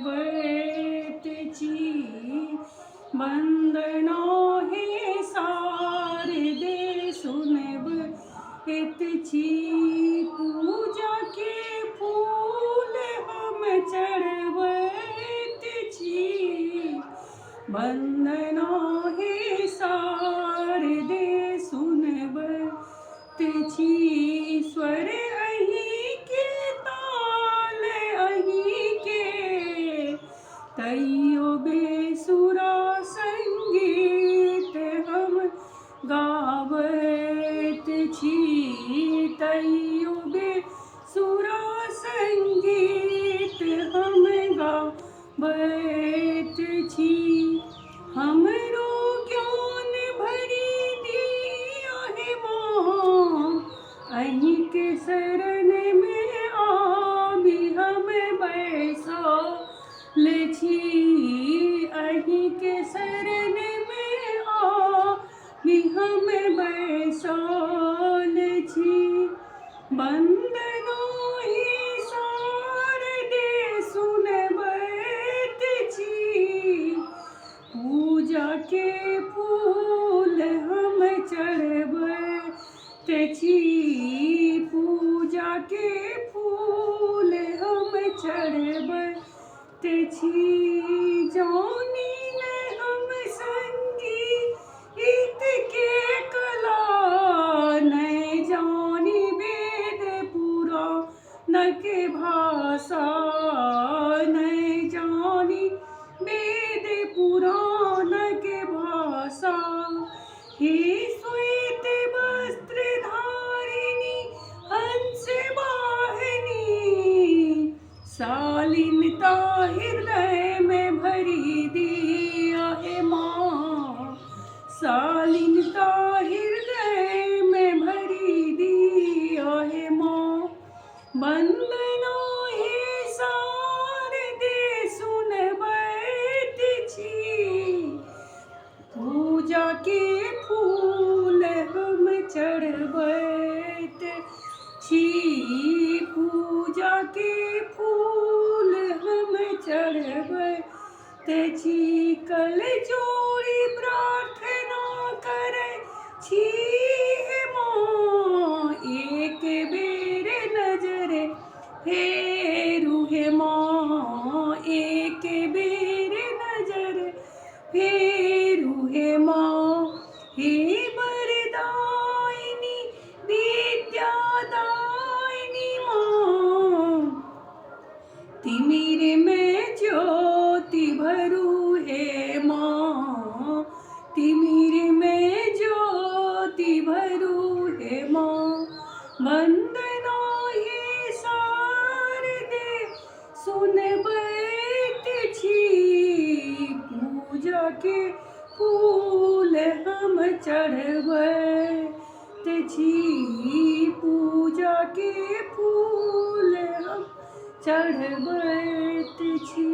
चढ़बैत छी। वन्दना हे शारदे सुनबैत छी। पूजाके फूल हम चढ़बैत छी। वन्दना हे शारदे सुनबैत छी। स्वर अहीँके, ताल अहीँके, तैयो बेसुरा संगीत हम गाबैत छी। तैयो बेसुरा संगीत हम गाबैत छी। हमरो ज्ञान भरि दिअ हे माँ, अहीँके शरणमे आबि हम बैसल छी। अहीँके शरणमे आबि हम बैसल छी। वन्दना हे शारदे सुनबैत छी। पूजाके फूल हम चढ़बैत छी। पूजाके फूल हम चढ़बैत छी। जानी ने हम संगीत के कला, नहि जानी वेद पुराणक भाषा, नहि जानी वेद पुराणक भाषा। हे श्वेत वस्त्र धारिणी हंस वाहिनी, शालीनता हृदय में भरी दिया हे माँ, शालीनता हृदय में भरी दिया हे माँ। वन्दना हे शारदे सुनबैत छी। पूजाके फूल हम चढ़बैत छी। पूजाके फूल हम चढ़बैत छी। कल जोड़ि प्रार्थना करै छी हे माँ, एक बेर नजर फेरू हे माँ, एक बेर नजर फेरू हे माँ। हे वरदायिनी विद्यादायिनी माँ, तिमिरमे ज्योति भरू हे माँ, तिमिरमे ज्योति भरू हे माँ। वन्दना हे शारदे सुनबैत छी। पूजाके फूल हम चढ़बैत छी। पूजाके फूल हम चढ़बैत छी।